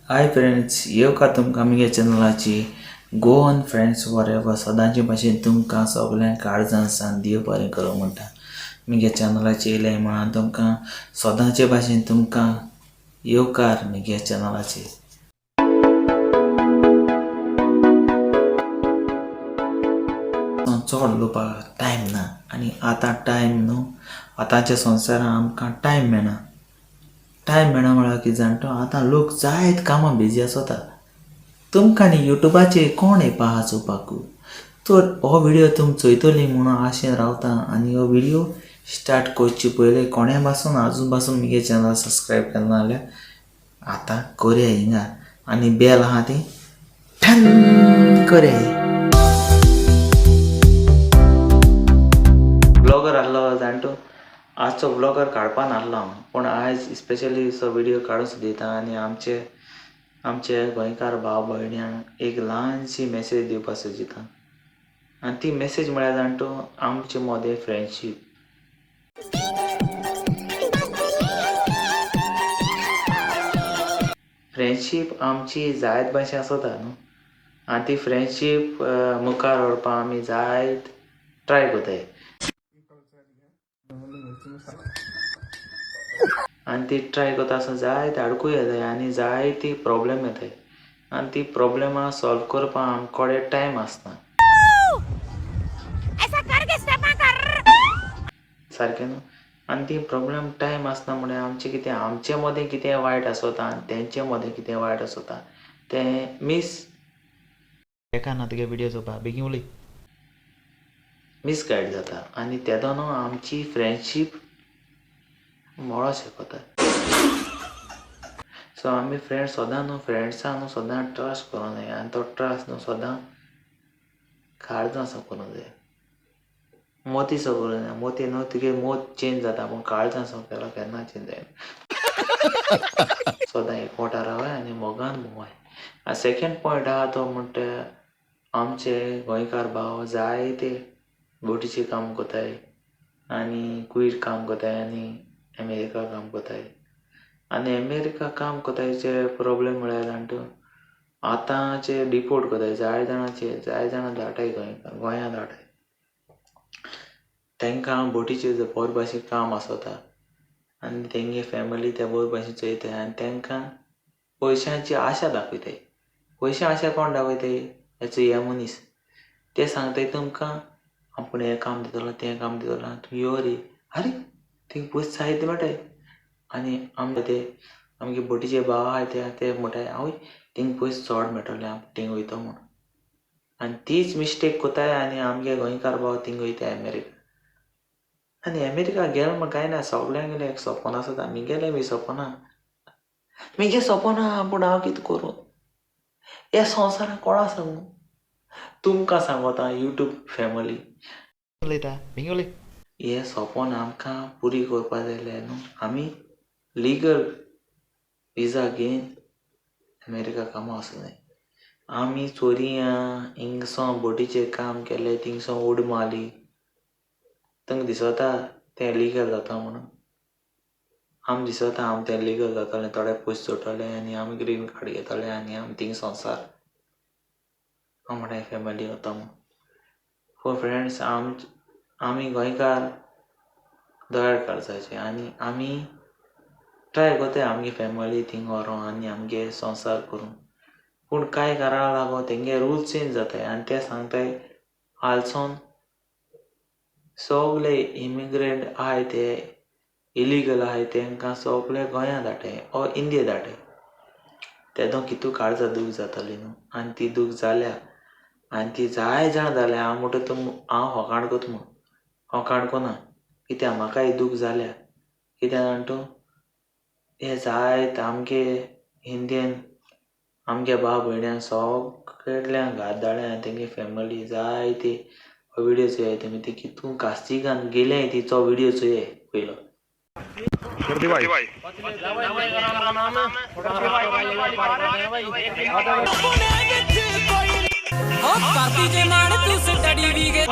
Hi friends, येवकार तुमकां म्हगे चॅनलाची गोवन फ्रेंड्स फॉर एवर. सदांचे भाशेन तुमकां सगल्यांक काळजान सान देव बरें करूं म्हणटा. म्हगे चॅनलाचेर येयलें म्हणून तुमकां सदांचे भाशेन तुमकां येवकार म्हगे चॅनलाचेर. चड उलोवपाक टायम ना आनी आतां टायम न्हू, आतांच्या संवसारांत आमकां टायम मेळना. टायम मेळना म्हळ्यार कितें जाण तूं, आतां लोक जायत कामां बिजी आसता. तुमकां न्ही युट्यूबाचेर कोण येवपा आहा चोवपाकू? तर हो व्हिडियो तुमी चोयतली म्हणून आशेन रावता. आनी हो व्हिडियो स्टार्ट करचे पयलीं कोणें पासून आजून पासून म्हगे चॅनल सबस्क्रायब केलें ना जाल्यार आतां करया हिंगा आनी बेल आहा ती ठन करया. ब्लॉगर आहलो जाण तूं, आजचो ब्लॉगर काडपा नासलो हांव, पूण आयज स्पेशली असो व्हिडियो काडून दिता आनी आमचे आमचे गोंयकार भाव भयण्यांक एक ल्हानशी मॅसेज दिवपाक सोदिता. आनी ती मॅसेज म्हळ्यार जाण तूं, आमचे मदें फ्रेंडशीप. फ्रेंडशीप आमची जायत भाशेन आसता न्हू, आनी ती फ्रेंडशीप मुखार व्हरपाक आमी जायत ट्राय करताय आनी ती ट्राय करता आसतना जायते आडकूय येताय आनी जायती प्रॉब्लेम येताय आनी ती प्रॉब्लेमां सॉल्व करपाक आमचे कडेन टायम आसना. ऐसा कर के कर. सारकें न्हू? आनी ती प्रॉब्लेम टायम आसना म्हळ्यार आमचें कितें, आमचे मदें कितें वायट आसता आनी तेंचे मदें कितें वायट आसता तें मीस एका ना तुगे व्हिडियो चोवपा बेगीन उलय मिसगायड जाता आनी तेदो न्हू आमची फ्रेंडशीप मोडो शकता. सो आमी फ्रेंड सदां न्हू, फ्रेंड्सां न्हू सदां ट्रस्ट करूंक जाय आनी तो ट्रस्ट न्हू सदां काळजां करूंक जाय, मोतीसो करूंक जाय. मोती न्हू, तुगे मोत चेंज जाता पूण काळजां केलो केन्ना चेंज जायना. सदां एकवटा रावाय आनी मोगान भोंवाय. आनी सेकेंड पॉयंट आहा तो म्हणटा, आमचे गोंयकार भाव जायते बोटीचें काम करताय आनी कुयर काम करताय आनी अमेरिका काम करताय. आनी अमेरिका काम करतायचे प्रॉब्लेम म्हळ्यार जाण तूं, आतांचे डिपोर्ट करताय जाय जाणाचे, जाय जाणां धाडटाय, गोंयकार गोंया धाडटाय. तांकां बोटीचेर बरे भाशेन काम आसता आनी तेंगे फॅमिली ते बरे भाशेन चोयताय आनी तांकां पयशांची आशा दाखयताय. पयशां आशा कोण दाखयताय? हेचो हे मनीस ते सांगताय तुमकां, आपूण हें काम दितलो, तें काम दितलो, तूं यो रे, आरे थिंग पयशे जायते मेळटाय. आनी आमकां ते आमगे बोटीचे भाव आहाय ते ते म्हणटाय, आवय थिंग पयशे चड मेळटले, आमी थिंग वयतो म्हूण. आनी तीच मिस्टेक कोताय आनी आमगे गोंयकार भाव थिंग वयताय अमेरिका. आनी अमेरिका गेलो म्हण कांय ना, सगल्यांगेलें एक सपन आसता, म्हगेलें बी सपन आहा. म्हगे सपन आहा पूण हांव कितें करूं? ह्या संवसारांत कोणा सांगू? तुमकां सांगोता युट्यूब फॅमिली. उलयता, बेगीन उलय. हें सपन आमकां पुरी करपा जाय जाल्यार न्हू, आमी लिगल विजा घेवन अमेरिका कामां वचूंक जाय. आमी चोरयां हिंगसोन बोटीचेर काम केलें, थिंगसोन उड मारली, तुमकां दिसता तें लिगल जाता म्हणून? आमी दिसता आम तें लिगल जातलें, थोडे पयशे जोडटले आनी आमी ग्रीन कार्ड घेतले आनी आमी थिंग संवसार हांव म्हणटा फॅमिली वता म्हूण. पूण फ्रेंड्स, आमी गोंयकार दोळ्यार काळजाचे आनी आमी ट्राय करताय आमगे फॅमिली थिंग व्हरों आनी आमगे संवसार करूं. पूण कांय कारणा लागून तेंगे रुल्स चेंज जाताय आनी ते सांगताय हालसोन सगले इमिग्रंट आहाय ते इलिगल आहाय तेंकां सगले गोंया धाडटाय ओ इंडिया धाडटाय. तेदो कितू काळजा दूख जाताली न्हू, आनी ती दूख जाल्या आनी ती जाय जाण जाल्या. हांव म्हणटा तूं हांव होकाण करता म्हूण, होकाण कोना कित्याक म्हाकाय दूख जाल्या. कित्याक जाण तूं, हे जायत आमगे इंडियन आमगे भाव भयण्यांक सगळ्यांक घात धाडल्या आनी तेंगे फॅमिली जायती. हो व्हिडियो चोयाय तुमी, ती कितून कास्तिगान गेल्याय तिचो व्हिडियो चोयाय पयलो. भाई.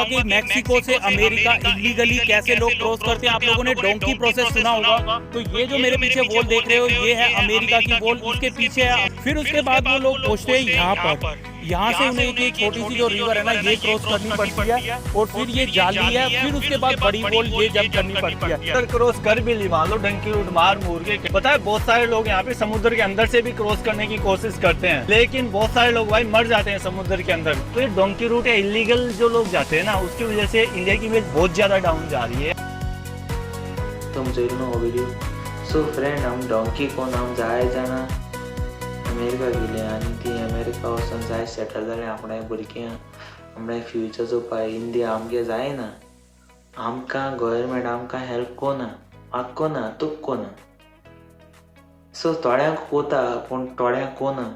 कि मैक्सिको से अमेरिका इलीगली कैसे लोग क्रॉस करते हैं। आप लोगों ने डोंकी प्रोसेस सुना होगा। तो ये जो मेरे पीछे वॉल देख रहे हो, ये है अमेरिका की वॉल, उसके पीछे है। फिर उसके बाद वो लोग पहुंचते हैं यहाँ पर। यहाँ से उन्हें एक छोटी सी जो रिवर है ना, ये क्रॉस करनी पड़ती है और फिर ये जाली है, फिर उसके बाद बड़ी वॉल ये जंप करनी पड़ती है। अगर क्रॉस कर भी ली, मान लो डंकी रूट मार मूर के, पता है बहुत सारे लोग यहाँ पे समुद्र के अंदर से भी क्रॉस करने की कोशिश करते हैं, लेकिन बहुत सारे लोग भाई मर जाते हैं समुद्र के अंदर। तो ये डोंकी रूट है, इलीगल जो लोग जाते हैं ना, उसकी वजह से इंडिया की इमेज बहुत ज्यादा डाउन जा रही है। तुम चोयल न्हू हो व्हिडिओ। सो फ्रेंड, आम डोंकी कोन आम जाय जाणां अमेरिका गेले आनी ती अमेरिका वचोन जाय सेटल जाले। आपणाय भुरग्यांक आपणाय फ्युचर चोवपाक इंडिया आमगे जायना। आमकां गव्हर्मेंट आमकां हेल्प कोना, म्हाका कोना, तुका कोना। सो थोड्यांक कोता पूण थोड्यांक कोना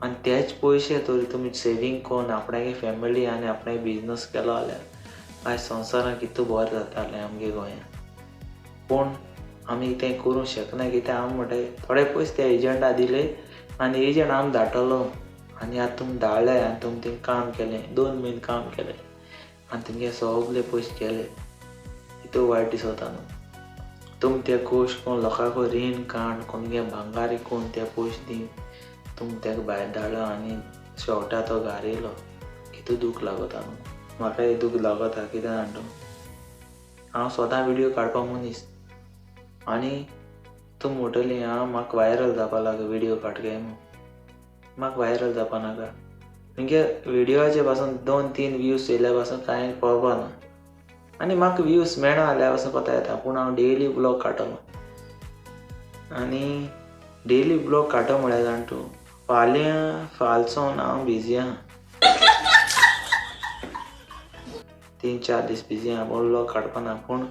आनी तेच पयशे तर तुमी सेवींग कोन्न आपणागे फॅमिली आनी आपणागे बिजनस केलो जाल्यार आयज संवसारान कितू बरें जातालें आमगे गोंयांत। पूण आमी तें करूंक शकना, कित्याक आमी म्हणटाय थोडे पयशे त्या एजंटा दिले आनी एजंट आम धाडटलो आनी आतां तुमी धाडले आनी तुमी थिंग काम केलें, 2 म्हयने काम केलें आनी तुमगे सगले पयशे गेले। कितू वायट दिसता न्हू। तुमी ते खोश कोन्न लोकांक रीण काड कोणगे भांगार विकून ते पयशे दिवन तुमी तेका भायर धाडलो आनी शेवटा तो घार येयलो। कितू दूख लागता न्हू, म्हाकाय दूख लागता। कित्याक जाणा तूं, हांव स्वता व्हिडियो काडपा मनीस आनी तूं म्हणटली हांव म्हाका व्हायरल जावपा लागलो व्हिडियो काड काय म्हूण। म्हाका व्हायरल जावपा नाका, मुगे व्हिडियोचे पासून 2-3 व्यूज येयल्या पासून कांय पळोवपा ना आनी म्हाका व्यूज मेळना जाल्यार पासून कोता येता। पूण हांव डेली ब्लॉग काडटलो आनी डेली ब्लॉग काडटलो म्हळ्यार जाण तूं, फाल्यां फालसोन हांव बिजी आहा, 3-4 दीस बिजी आहा, पूण ब्लॉग काडपा ना। पूण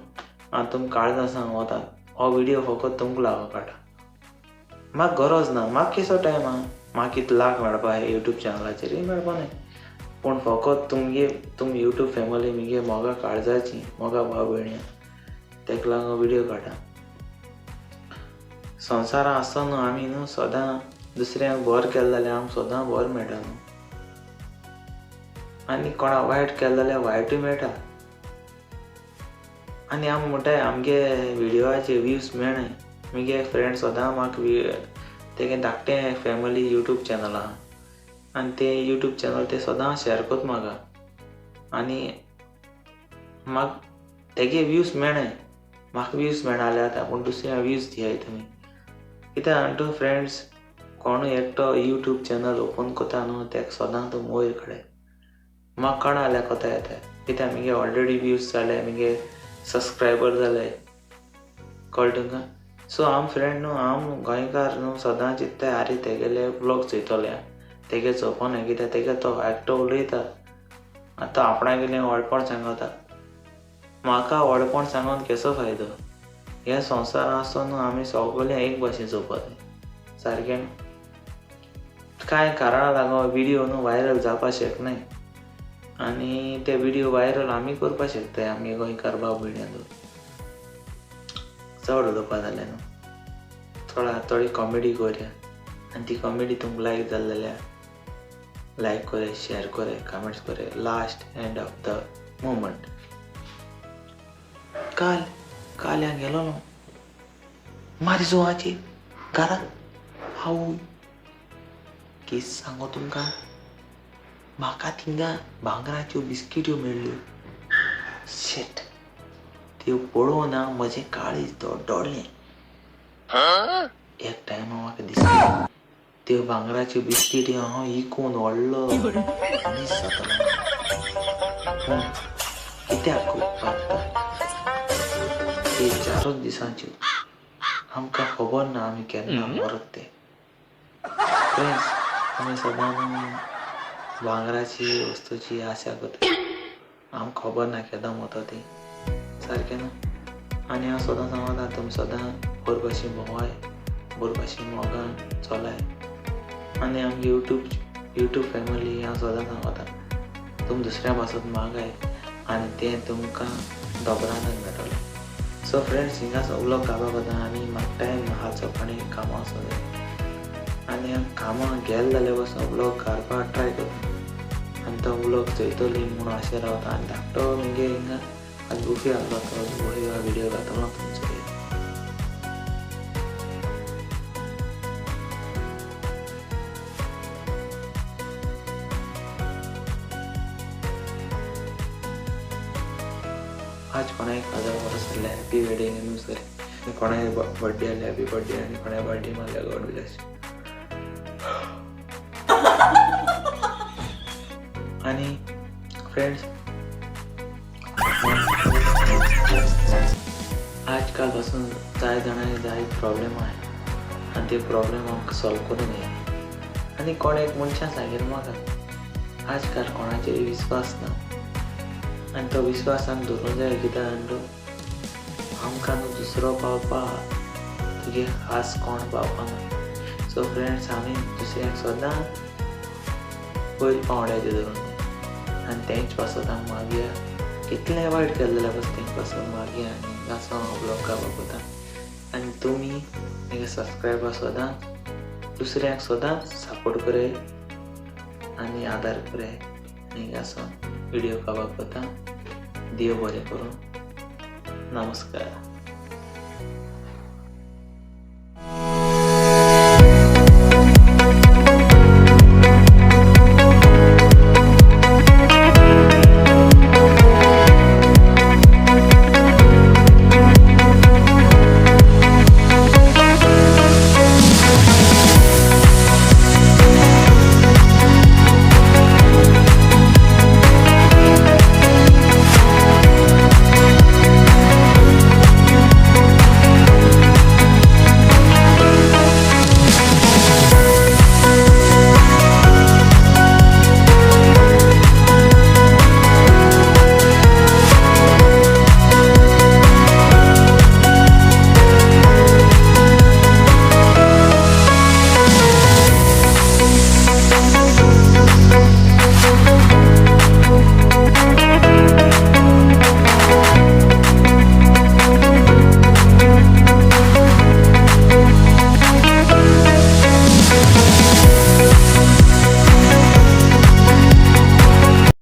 हांव तुमकां काळजां सांग वता, हो व्हिडियो फकत तुमकां लागून काडटा, म्हाका गरज ना। म्हाका किसो टायम आहा, म्हाका कितले लाख मेळपा यूट्यूब चॅनलाचेर मेळपा न्हय, पूण फकत तुमगे तुम यूट्यूब फॅमिली मुगे मोगा काळजाची मोगा भाव भयणी तेका लागून व्हिडियो काडटा। संवसारांत आसतना न्हू आमी न्हू सदां दुसऱ्यांक बरें केलें जाल्यार आमकां सदां बरें मेळटा न्हू, आनी कोणा वायट केलें जाल्यार वायटूय मेळटा। आनी आमी म्हणटाय आमगे व्हिडियोचे व्यूज मेळनाय। मुगे फ्रेंड सदां म्हाका तेगे धाकटें फॅमिली यूट्यूब चॅनल आहा आनी तें यूट्यूब चॅनल ते सदां शेअर कोता म्हाका आनी म्हाका तेगे व्यूज मेळनाय, म्हाका व्यूज मेळना जाल्यार जाता, पूण दुसऱ्या व्यूज दियाय तुमी। कित्याक जाणा तूं फ्रेंड्स, कोणूय एकटो यूट्यूब चॅनल ओपन कोता न्हू तेका सदां तूं वयर काडाय। म्हाका कळना जाल्यार कोता येता, कित्याक मुगे ऑलरेडी व्यूज जाले, मुगे सबस्क्रायबर जाले, कळ्ळें तुमकां। सो आम फ्रेंड न्हू, आम गोंयकार न्हू सदां चिंत्ताय आरे तेगेले ब्लॉग चोयतले, तेगे चोवपा न्हय, कित्याक तेगे तो एकटो उलयता आनी तो आपणागेलें व्हडपण सांगता। म्हाका व्हडपण सांगून केसो फायदो? ह्या संवसारांत आसतना न्हू आमी सगळे एक भाशेन चोवपा जाय सारकें। कांय कारणां लागून व्हिडियो न्हू व्हायरल जावपाक शकनाय आनी ते व्हिडियो व्हायरल आमी करपाक शकताय आमगे गोंयकार भाव भयण्यां। चड उलोवपा जालें न्हू, थोडा थोडी कॉमेडी करया आनी ती कॉमेडी तुमकां लायक जाली जाल्यार लायक करे, शेअर करे, कमेंट्स करे। Last end of the moment. काल काल हांव गेलो न्हू मारी घरा, हांव केस सांगो तुमकां, म्हाका थिंगा भांगराच्यो बिस्किट्यो मेळ्ळ्यो। शेट, त्यो पळोवन हांव म्हजें काळीज दोडलें। एक टायम म्हाका दिसलें त्यो भांगराच्यो बिस्किट्यो हांव इकून व्हडलो मनीस जातलो, पूण कित्याक कोत्ता ते 4 दिसांच्यो, आमकां खबर ना आमी केन्ना मरत ते। फ्रेंड्स, आमी सदां भांगराची वस्तूची आशा करता, आमकां खबर ना केन्ना मरता ती, सारकें न्हू। आनी हांव सदां सांगता तुमी सदां बरे भाशेन भोंवाय, बरे भाशेन मोगान चलाय। आनी आमगे यूट्यूब फॅमिली हांव सदां सांगता तुमी दुसऱ्या पासत मागाय आनी तें तुमकां दोबरानच मेळटलें। सो फ्रेंड्स, हिंगा सगलो काबार कोता आनी म्हाका टायम आहा सकाळीं कामां वचोंक जाय आनी हांव कामां गेले जाल्यार पासून व्लॉग काडपाक ट्राय करता। आनी तो व्लॉग चोयतली म्हणून आशें रावता. आनी धाकटो मुगे हिंगा आज बुफे आहलो, तो बुफे व्हिडिओ घातलो तुमचो. आज कोणाक 1000 वर्स जाल्ले हॅपी वेडिंग एनिवर्सरी, कोणाक बर्थडे आसले हॅपी बर्थडे, आनी कोणाक बर्थडे मारल्या गॉड ब्लेस. आनी फ्रेंड्स, आजकाल पासून जाय जाणांनी जाय प्रॉब्लेम आहा आनी ते प्रॉब्लेम आमकां सॉल्व करूंक जाय. आनी कोण एक मनशान सांगिल्लें म्हाका, आजकाल कोणाचेर विस्वास ना आनी तो विस्वास आमी दवरूंक जाय. कित्याक न्हू आमकां न्हू दुसरो पावपा तुगे खास कोण पावपा ना. सो फ्रेंड्स, आमी दुसऱ्यांक सदां पयल्या पांवड्याचेर दवरूंक जाय आनी तेंच पासत आमी मागया. कितलें वायट केलें जाल्यार पासून तेंच पासत मागया. आनी हांगासो हांव ब्लॉग काडपाक वता आनी तुमी म्हागे सबस्क्रायबर सदां दुसऱ्यांक सदांच सपोर्ट कराय आनी आदार कराय. आनी हांगासो व्हिडिओ काडपाक वता. देव बरें करूं. नमस्कार.